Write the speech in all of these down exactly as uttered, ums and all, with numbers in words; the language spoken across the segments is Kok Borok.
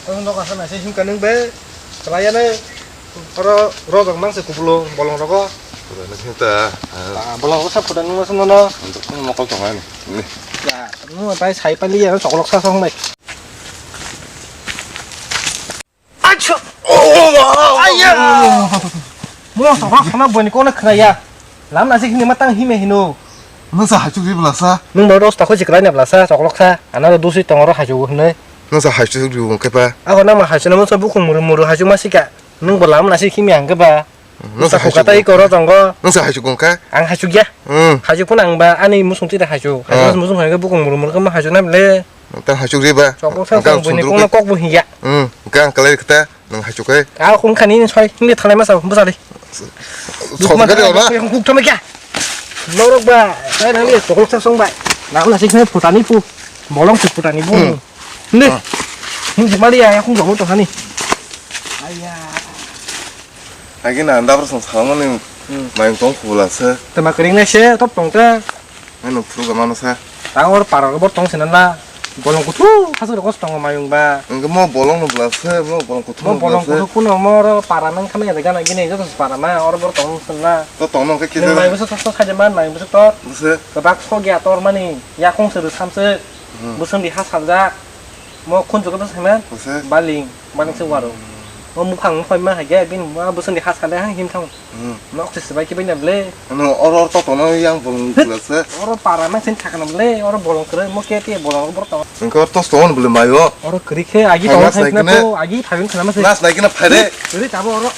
Ang nok asa naising himkha nung be. Chalai ya nai. Oro rojak mang se kubulo bolong rogo. Pura nung hinta. Ah, bolong rogo sa pura nung masa nono. Untuk pun mokol tongan. Ini. Ya, nung bai sai pali ya, chokolok sa song bai. Acha! Oh, oh, oh, oh. Aiya! Mo chokolok sama boni kona khnaya. Lam nasi hini matang hime hino. Nung sa haichuk ri bla sa. Nung bo dos ta khoi chiklai na bla sa, chokolok sa. Ana do dusi tongoro haichuk hwnwi. Nung sa haichuk ri wng khe pa. Ako nang ma haichuk na mo sa bukhung muru muru haichuk ma sika. Nung bo lam nasi hime ang khe ba. Nung sa haichuk. Kata i koro tongo. Nung sa haichuk wng kha. Ang haichuk ya. Hmm. Haichuk phun ang ba ani musung twi da haichuk. Ah. Haichuk musung hai khe bukhung muru muru khe ma haichuk na bile. Nung ta haichuk ri ba. Chokolok sa ang kang boni sundru kona khe. Kok bo hiya. Hmm. Kang kalai kata. Nung haichuk hai. A khung khani ni soi, ni thalai masa, bwsa di. Sok gari ona. Yang kuk thame kya? Norok ba, sai nang ni chokolok sa song bai. Nang na sik ne phutani pu. Bolong sik phutani bu. Hmm. Ni. Ah. Ni mali ya, yang kung kamu tuh hani. Ayah. Lagi na anda bersong sama ni. Hmm. Main tong pula se. Tema kering ne se, top tong ta. Ano phuru ga mano sa. Ta or para ro bor tong sina na. Bolong kuthu, hasu ro kos tongo mayung ba. Ang mo bolong no bla se, mo bolong kuthu. Mo no bolong bla se. Kuthu kuno mo ro para mang khame de gana gini joto para ma or bor tong sina. To tong no ke kisa. Mayung so to sa de man mayung so to. Bla se. Kebak so gya tor mani. Ya kong se sam se. Hmm. Busung di ha saljak. Mo khunju kata saiman. Bla se. Baling. Baling se waro. Mo mukhang mo khoi ma ha ge bin mo busung di ha sale ha him thang. Hmm. Nok se sebai kibai na ble. Ano or or to tono yang bung bla se. Oro para mang sin thakna ble, oro bolong kre, mo ke te bolong bor to. Engko or to stone ble mayo. Oro kri khe agi to sai na ko agi phaibin khna ma se. Nas nai kena phaire. Kri tabo oro,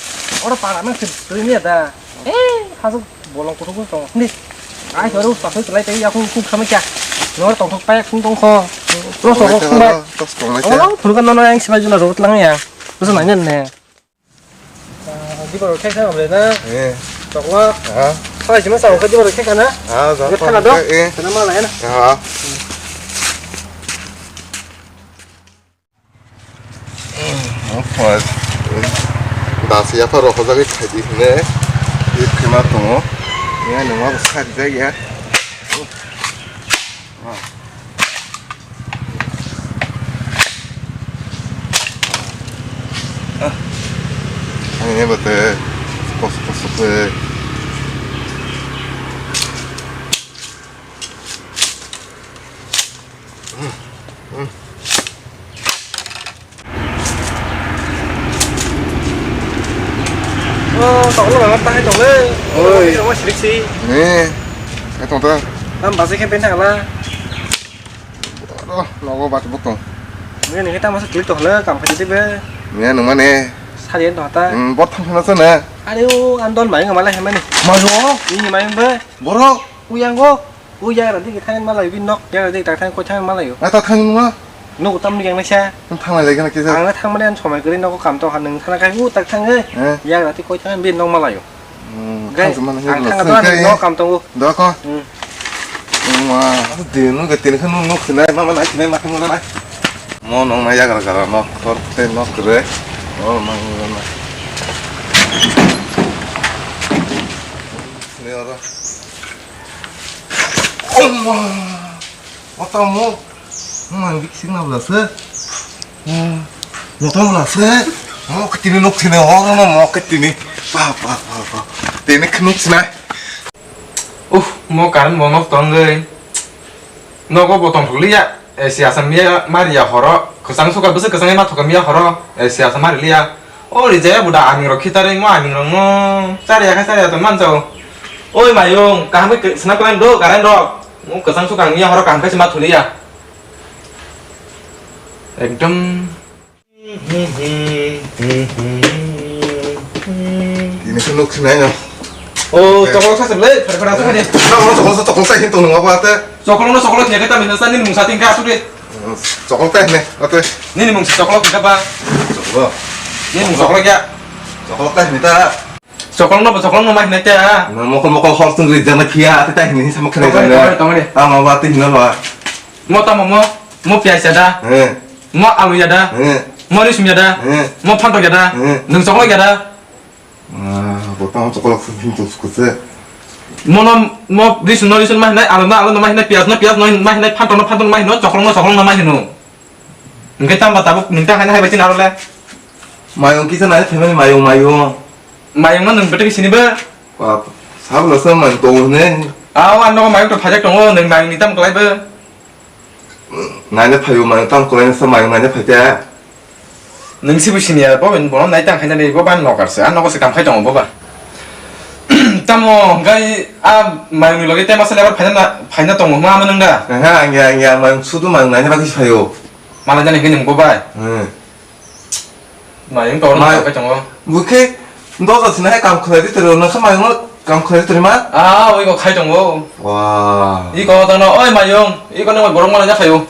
oro para mang sin kri ni da. Eh, hasu bolong kutu kutu to. Ni. Ai oro pa sai lai te ya khung khung khama kya. Nor tong thok pa khung tong kho. Ro so khung ba. To stone lai. Oro phuru kan no yang sibai juna ro tlang ya. Bus nang ne. Ah, di baru kek sama beli na. Eh. Coklat. Ah. Apa sih mas? Aku di baru kek ana. Ah, ya, tak ada. Eh. Sana mana ya? Ah. Apa? Das ya, apa rokok lagi kaji ne? Ini kena tunggu. Ya, nunggu besar juga ya. Ah. Ah. Ang ini bete kos kos kos. Hmm. Hmm. Oh, tong lo, tong le. Oi. Tong le, sirik si. Ni, eh, tong ta. Tam basi khe pen thang la. Oh, nogo bat butong. Ni, ni, tamo se klik to le, kam khe de be. Ni, nung mane. Sari en to ta. Hmm, bot thang thang na. Are o, an don mai ngamala he mani. Mayo. Ni mai be. Borok. Uyango. Uya rati ke thang malayo, bin nok. Ya rati tak thang koi thang malayo. Na ta thang nung na? Nuk tam ni yang na sa. Nung thang lai gana kisa. Ang na thang mane an somai kri nok kam to han nung thana kai u tak thang e. Eh. Ya rati koi thang bin nok malayo. Hmm, gai, thang semana ang ni thang to nok kam to u. Do ko. Hmm. Ma, de nung ke tin khun nuk sinai, ma ma nai sinai ma thang na. Mo nong na ya gara gara nok, tor te nok re. Oh, ma ma ma. Ni ora. Oh ma. Otomo. Mang bik sing na bla se. Otomo bla se. Mo ketini nok sini oro no mo ketini. Pa pa pa pa. Tini khnuk sina. Uff, mo karan mo nok tong goi. Nogo bo tongthokliya, eh, si asam miya mariya horo, kwchang suka bwswk kwchangwi mathokya miya horo, eh, si asam mariliya. O rijaya buda aming rok khitarwi mo aming rok no chariya kha chariya tong manjao. Oi mayung, kaham khe swnam kwlai do current rok. Mo kwchang suka ang miya horo kaham khe se mathuliya. Ekdom. Ini khe nuk sinai no. Oh, chokolok sa se ble, phar phar asuk ni. Na, ono chokolok sa, chokolok sa hin tong nung apa ate? Chokolok no chokolok ni kata mina sa nini mung sa tingka asuk de. Chokolok teh ne, ate. Nini mung sa chokolok kita ba. Chokolok. Nini mung chokolok ya. Chokolok teh nita. Chokolok no, chokolok no mah nita. Na, mokol mokol hor tung ri jana kia, ate teh ni sama kena jana. Tong de, tong de. Ah, ma ba tin na ba. Mo tamo mo, mo piyaj ya da. Eh. Mo alu ya da. Eh. Mo risum ya da. Eh. Mo phantok ya da. Eh. Nung chokolok ya da. Ah, bo tamo chokolok sa hin tong sukut se. Mo no, mo risum no risum mah nai, alu no alu no mah nai, piyaj no piyaj no mah nai, phantok no phantok no mah no, chokolok no chokolok no mah no. Hwnkhe tamo tabuk nwng ta khaina hai bai chini aro le. Mayung kisa nai themani mayung, mayung. Mayung no nwng betwk sini ba? Bap, sabla sa man tong ne. Aw, ano mayung to phajak tongo, nwng mayung ni tam kwlai ba? Naina phaio mayung tam kwlai sa mayung naina phaita. Nwng sibo sini ya, bo bono nai tang khaina ni, bo ban nokar se, ano ko se kam khai tongo bo ba. Tamo hwnkhe a mayung ni logi tema se lebar phaina, phaina tongo hwnma ama nwng da? Aha, angya, angya, mayung sudu mayung naina bagwi phaio. Mala jani hwnkhe nwng bo bai. Hmm. Mayung to May- orok khai tongo. Bukhe dosa sina hai kam khwlai di toro, nang kha mayung kam khwlai di toro ma? Ah, oi go khai tongo. Wah. I ko tano, oi mayung, i ko nang borok mala ja phaio.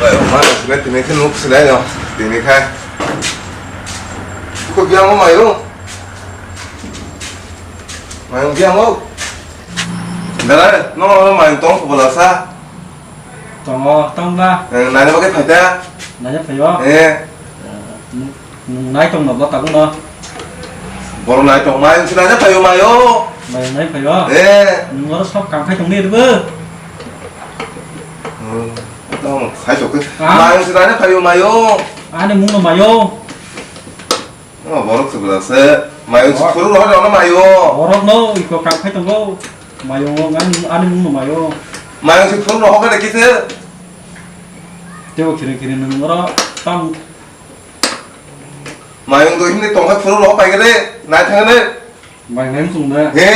Oi, ma, sila tini khe nuk sila yo, tini kha. Ko biang mo mayung. Mayung biang mo. Dara, no, no, mayung tong ko bola sa. Tongo, tong ba? Eh, nanya bagwi phaita? Nanya phaio? Eh. Eh, nung, nung nai tong no, bo tabuk no. Boro nai tong, mayung si nanya phaio, mayo. Mayung nai phaio? Eh. Nung oro sok kam khai tong ni rwbo? Hmm, tong, khai sok. Ah? Mayung si nanya phaio, mayo. Ani mung no mayo. Oh, borok se bwla se. Mayung se phuru rohor rohor mayo. Borok no iko kam khai tongo. Mayo ani, ani mung no mayo. Mayung se phuru rohor khe kisa. Tebo khiri khiri nung oro tam. Mayung do hindi tongkha phuru rohor pai khe de. Nai thang de. Mayung nai mung de. He.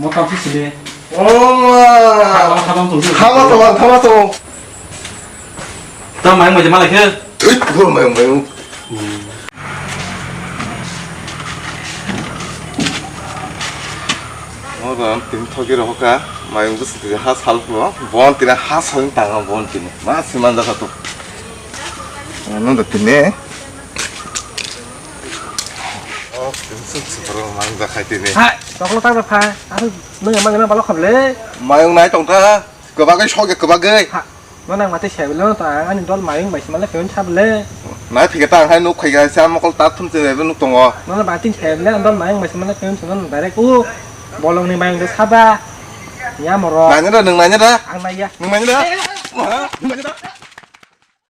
Mo tam si sini. Oh. Khama, khama tong. Khama tong, khama tong. Tam mayung bai malai khe. Thik, bor mayung, mayung. Oro tini thogi rohoka, mayung bwswk tini ha sal phuru, bon tini ha sal tanga bon tini. Ma siman jakha tu. Ano da tini. Oh, tini suk suk ro man jakhai tini. Hai, toklo ta jakha. Asu nang mang na balok khamle. Mayung nai tong ta. Kwbagwi sokya kwbagwi. Ha, no nang mate sebele no ta, ani dol mayung bai sima le peon sabele. Nai phika ta hai nuk khaika sa mokol ta thum se nuk tongo. No no batin sebele dol mayung bai sima le peon sima no direct u bolong ni mayung de saba. Ya moro. Nanya da, nung nanya da. Ang naya. Nung nanya da. Ha? Nung nanya da.